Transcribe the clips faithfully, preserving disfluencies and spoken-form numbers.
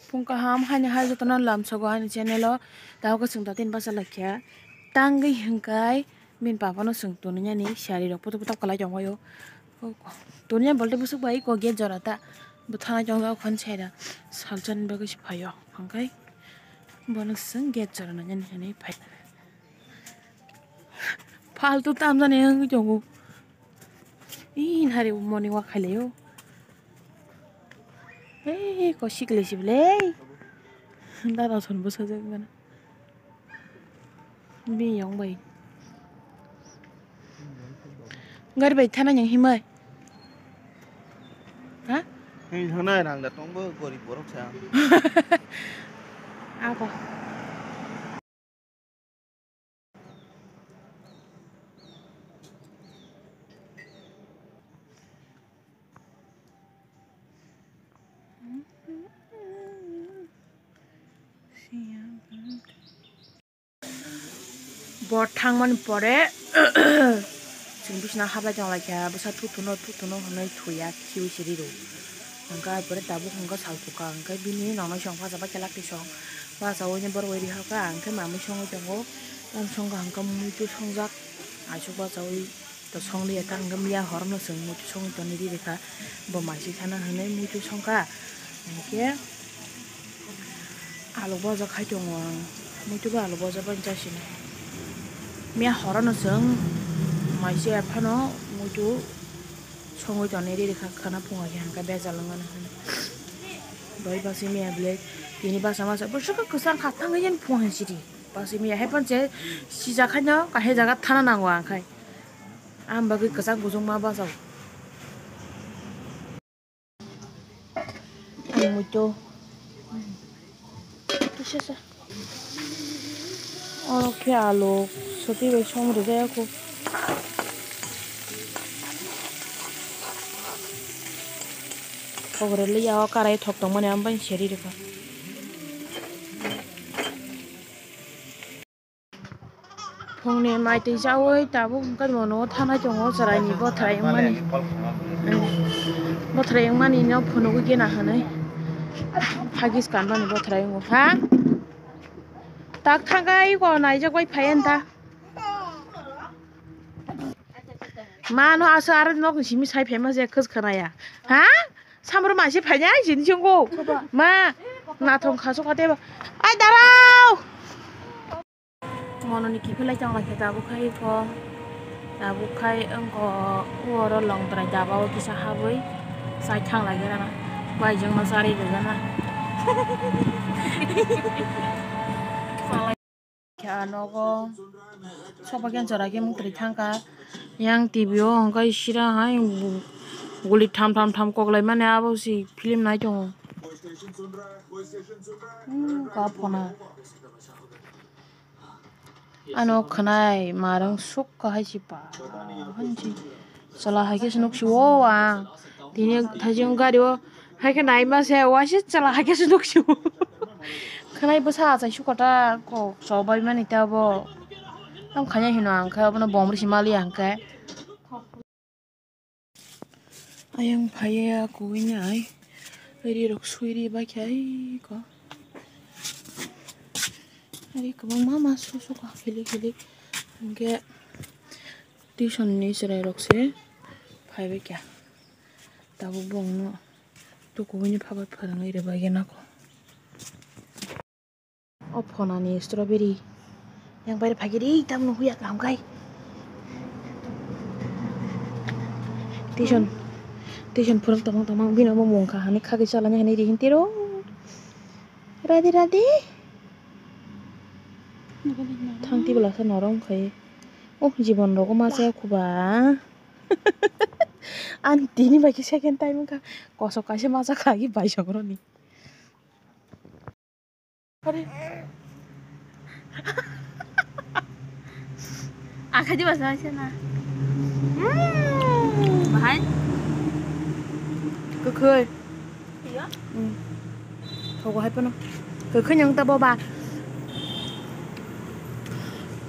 Phung kaham haini hai jotono lamsogo ani channel o. Tabuk chwng da tin basa laikha. Tangwi hwnkhe bini papa no chwng toni yani sari rok putuk putuk kwlai tongwi o. Toni yani bolte bwswk bai ko gate jora ta. Bo thana chongjak o khon sera salsa ni bagwi se phaio. Hwnkhe bono chwng gate jora nani hinwi phai. Faltu tamjani wngwi tongo. Ih, nahari morning walk khailai o. Ei, ko sikle sible. Dada son bwsajak gana. Bini yong bai. Gari bai thana yang himai. Ha? Hei, thangnai rang da tongbo, gorib borok sa. Abo. Bo thangmani pore chwng bisina hablai tong laikha, bwsa thuthuno thuthuno hwnwi thuya khiui siri rw. Hwnkhe ai pore tabuk hwnkhe sal thukha, hwnkhe bini noknwi song bachai khe lakti song. Bachaui ni borok bai rihorkha, ang khe mamui songwi tongo. Ang songkha hwnkhe muitu songjak. Aisuk bachaui to songli ya, ta hwnkhe miya horono chwng muitu songwi tonwi ri rikha. Bo maisik sana hwnwi muitu songkha. Hwnkhe alu bojak khai tongo ang. Muitu bai alu bojak bai chasini. Miya horono chwng maisik phano muitu songwi tonwi ri rikha khana phunga khe hwnkhe bejal wngmani hwnwi. Doi basi miya bwlai tini basa masa bwswk kwchang kha thangwi yen phunga sidi. Basi miya hai phano che sijak haino kahai jaga thana nango ang khai. Ang bagwi kwchang kuchung ma basa. Ang muitu. Kisa sa. Oro khe alu soti bai song rwjak ya kho. Kok rwli ya o karai thok tongmani, ang bai seri rwkha. Phungni mai twi chaui tabuk hwnkhe nogo thanai tongo, chwraini bothrai wngmani. Bothrai wngmani no phunugwi gena hwnwi hagis kanmani bothrai wngo ha. Tak thangkha iko naijak bai phai anta. Mano aswk aro nokni simi sai phaima je khwj khwnaya. Ha? Samro maise phaina ai jini chungo. Ma, nathong khasu khate ba. Ai darao. Mononi kiphilai tong lai khe tabuk khai kho. Tabuk khai wngkho oro longtrai daba o kisa habwi chai thang lai gana. Bai jongno charwi gana. Kha nogo sofa khe jora khe muktrwi thangkha. Yang T V o hwnkhe sira hai guli tham tham tham koklai mani abo si film nai tongo. Hmm, ka phone. Ano khwnai marwng suk kahai si pa hansi. Chwla hai khe se nuk si o ang. Tini thaising gari o hai khe nai ma se waisa chwla hai khe se nuk si o. Khwnai bwsa achai sukha ta kok chobai mani ta bo. Tam khanya hino ang khe abono bomri si mali ang khe. Ayang phaiya kuwini ai ri rok sui ri bai khe ai ko. Ari kwbangma ma su su ka khili khili hwnkhe tuition ni chwrai rok se phai bai kha. Tabuk bo wngno tukubuini phabar phwrwngwi rwbaigwi nako. O phonani strawberry yang bai phagiri tam no huya kam kai. Tuition tuition phwrwng tongmang tongmang bino bo mungkha hani khagwi chalani hani ri hintiro. Radi radi. Thang tibwla sa norong khai. Oh, jibon rogo ma chaya khuba. Ani tini bai khe second time wngkha. Kosok kaisa ma chakha agi bai sokroni. Akhai di basa aisa na. Bahai. Kwkhwi. Iya. Hmm. Thogo hai phano. Kwkhwi nang ta boba.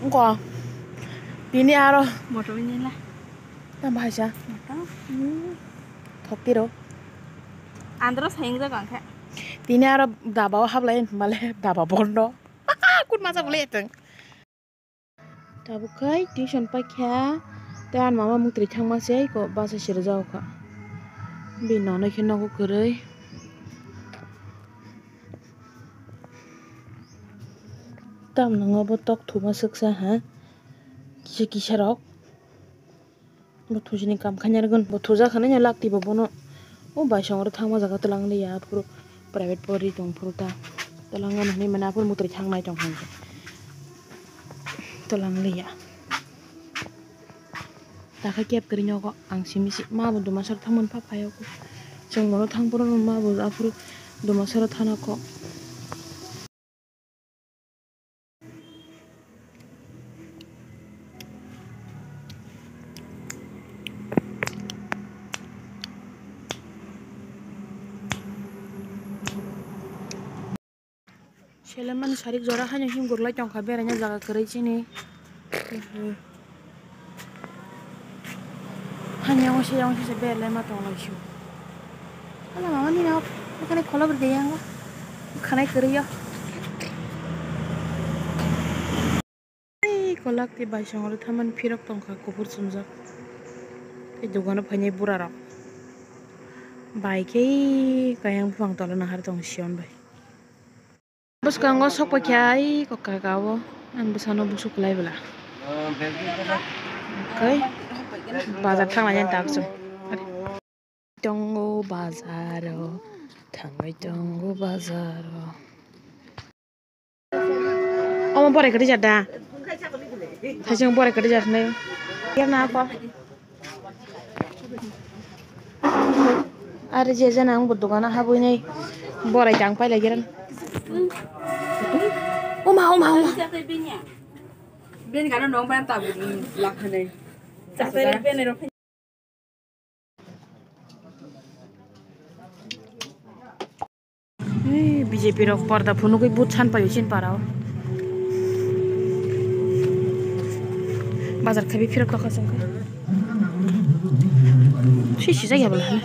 Ngko. Tini aro. Motor ni la. Tamo haisa. Motor. Hmm. Thok tiro. Andro sayang jaga angkhe. Tini aro daba o hablai hinmale daba bondo. Kun masa bolai tong. Tabuk khai tuition paikha, tei ani mama muktrwi thangma se ko basa sirjak kha. Bini nono khe nogo kwrwi. Tamni nogo bo tok thuma swksa ha, kisa kisa rok. Bo thujini kam khaina rwgwno, bo thujakha nini lakti bo bono. O bai songro thangma jaga twlang liya, aphuru private pori tong phuru ta twlang gana hinwi mane aphuru muktrwi thangnai tong kha. Twlang liya. Takha kep kwrwi nogo ang simi si ma bo duma sar thangmani pha phaio. Chwng bono thang phuru ma bo aphuru duma saro thana kho. Selemani sarik jora haino himgurlai tongkha, beraina jaga kwrwi chini. Hani yango se yango se berlai ma tong lai su. Hala mama ni nok, bukhani kholo bwrwi de yango. Bukhanai kwrwi yo. Ei kolak tei bai songro thamani phirok tongkha kuphur chumjak. Tei dogano phainai bura rok. Bai khe kayang buphang tola nahar tong Siyon bai. Bwskango sok paikha ai kok kaka o, ang bwsano busu kwlai bwla. Okai bazar thang lainani tak chwng. Tongo bazaro, thangwi tongo bazaro. Omo borai kwrwi jat da? Thaising borai kwrwi jat hinwi. Yerna ako. Are je jana ang bo dogano habwi nai borai tang pai lagi ran. Oma, oma, oma. Bini gana nong ban tabu lakhanai. Ei, B J P rok porda phunugwi vote san paio chini para o. Bazar khabi phirok tokha chwng khe. Swi sijak ya bwla hwnwi.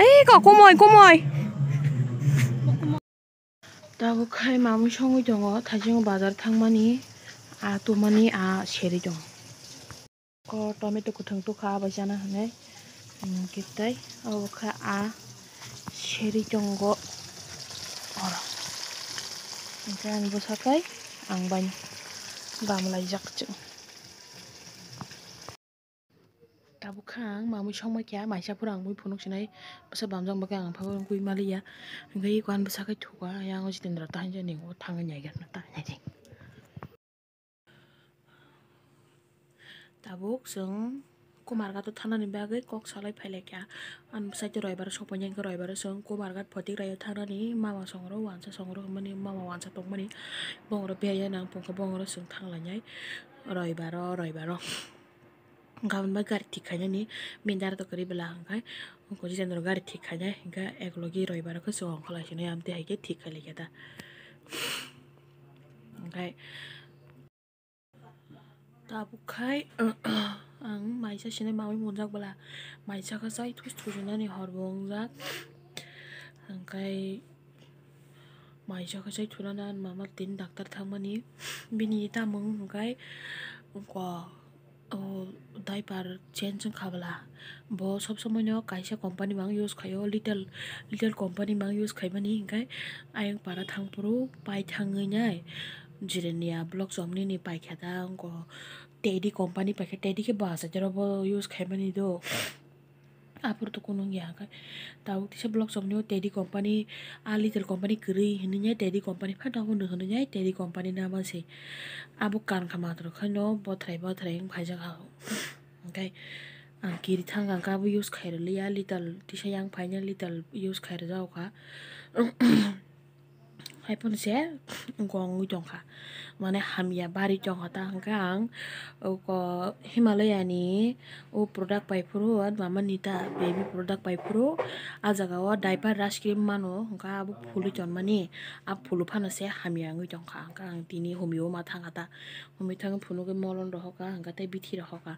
Ei, ko komoi, komoi. Tabuk khai mamui songwi tongo, thaisingo bazar thangmani, a tumani, a seri tongo. Ko tomato kwthwng tukha, abai chana hwnwi, um, kitai obo kha a seri tongo oro. Hwnkhe ani bwsa kai ang bai bamlaijak chwng. Tabuk kha ang mamui songma khe maisa phuru ang mui phunuk sinai bwsa bamjak bagwi ang phagwi wngwi maliya. Hwnkhe eko ani bwsa kai thuka, yang o Jitendra ta hinjani o thangwi naigerna ta hinjani. Tabuk chwng Kumarghat o thanani bagwi kok salai phailaikha. Ani bwsai tei roibaro sokpainai, hwnkhe roibaro chwng Kumarghat Photigraio thanani mama songro wansa songro hwnmani, mama wansa tongmani, bongro beraiya nang phungkha, bongro chwng thanglainai roibaro, roibaro. Gabon bai gari thik khainani, bini dara to kwrwi bwla hwnkhe, Jitendra gari thik khainai, hwnkhe eklogi roibaro khe chwng ongkha lai sinai, amtwi hai khe thik khailaikha ta. Hwnkhe. Tabuk khai ang maisa sinai mamui munjak bwla, maisa khe chai thus thusinani hor bo wngjak. Hwnkhe maisa khe chai thunani ani mama tini daktar thangmani, bini tamung hwnkhe ko o diaper change wngkha bwla. Bo sob somoi no kaisa company mang use khaio, Little, Little company mang use khaimani, hwnkhe ayang para thang phuru pai thangwi nai Jirania Block chomni ni paikha ta, wngkha Teddy company paikha, Teddy khe bo achaijak rok bo use khaimani do. Aphuru to kunu wngya hwnkhe tabuk tisa Block chomni o Teddy company, a Little company kwrwi hinwi nai Teddy company phano abono hinwi nai Teddy company nama se. Abo kankha matwrwk khaino bothrai bothrai wng phaijak ha. Hwnkhe ang kiri thangkha, hwnkhe abo use khairwliya, Little tisa yang phaina Little use khairwjak kha. Haiphano se wngwi tongkha, mane hamya bari tongkha ta, hwnkhe ang uko Himalaya ni o product pai phuru, mama Nita baby product pai phuru, a jaga o diaper rash cream mano, hwnkhe abo phulwi tonmani, a phulu phano se hamya wngwi tongkha, hwnkhe ang tini humio ma thangkha ta. Humi thang phunugwi molon rohorkha, hwnkhe tei bithi rohorkha.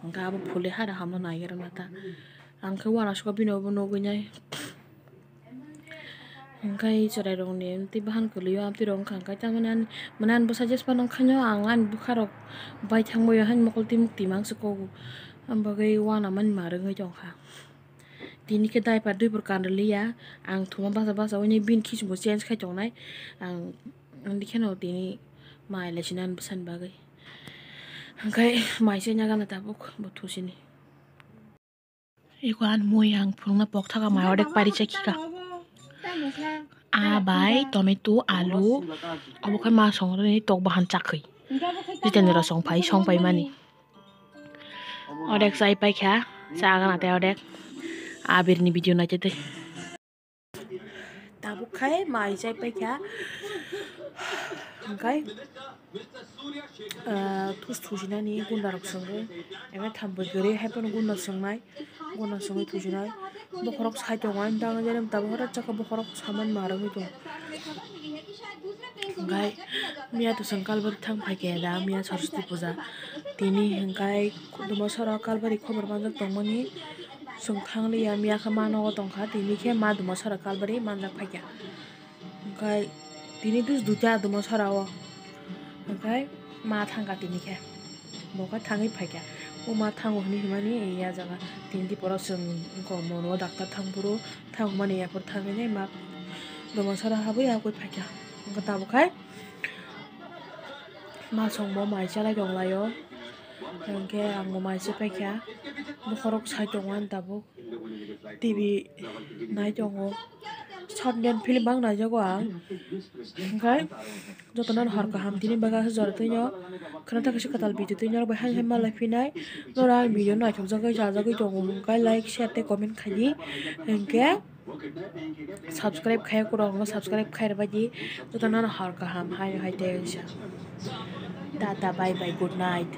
Hwnkhe abo phulwi hara hamno naigermata. Ang khe uanasoka bini obo nugwi nai. Hwnkhe chwrairokni tei bahan kwlwio amtwirok wngkha, hwnkhe tamani ani, mane ani bwsa jesphano wngkhaino ang ani bwkharok bai thangbaio haino mokol twi mukti mangsa kogo, aboni bagwi uanamani ma rwngwi tongkha. Tini khe diaper duiper kanrwliya, ang thuma basa basa uni bini khichingbo change khai tongnai, ang ani kheno tini mai laisina ani bwsani bagwi. Hwnkhe mai se nagana tabuk bo thusini. Eko ani mui ang phunukna pokthaka mai odek pari chai khika. A bai tomato, alu, obo khe ma songrwni tok bahan chakwi. Jitendra songphai, songphai mani. Odek chai paikha, chagana tei odek. Abirni video naitete. Tabuk khai mai chai paikha. Hwnkhe, ah, thus thusinani gundarok swngwi, ebe thambui kwrwi hai phano gunda swngnai, gunda swngwi thusinai. Bokhorok sai tongo ani dagwi, jani tabuk horak chakha bokhorok samani ma rwgwi tongo. Hwnkhe miya to chwng Kalbari thang phaikhe da, miya Saraswati puja. Tini hwnkhe Dumasora Kalbari khobor manjak tongmani. Chwng thangliya, miya khe ma nogo tongkha, tini khe ma Dumasora Kalbari manjak phaikha. Hwnkhe tini dus duita Dumasora o. Hwnkhe ma thangkha tini khe. Bo khe thangwi phaikha. O ma thango hinwi himani ya jaga. Tini diporo chwng wngkha mono doctor thangphuru, thangmani yaphuru thangwi ma Dumasora habwi habwi phaikha. Hwnkhe tabuk khai ma songbo mai chalai tonglaio. Hwnkhe ang bo mai se paikha. Bokhorok sai tongo ani tabuk. T V nai tongo. South Indian film bang naijago ang. Hwnkhe jotono hor kaham tini bagwi aswk jora twino. Khwna thakgwi se kwtal video twi norok bai hai hai malai phinai. Norok ang video naithokjagwi chajagwi tongo hwnkhe like, share tei comment khaidi. Hwnkhe subscribe khai kwrwngno subscribe khai rwbaidi. Jotono hor kaham hai hai tei wngsa. Tata, bye bye, good night.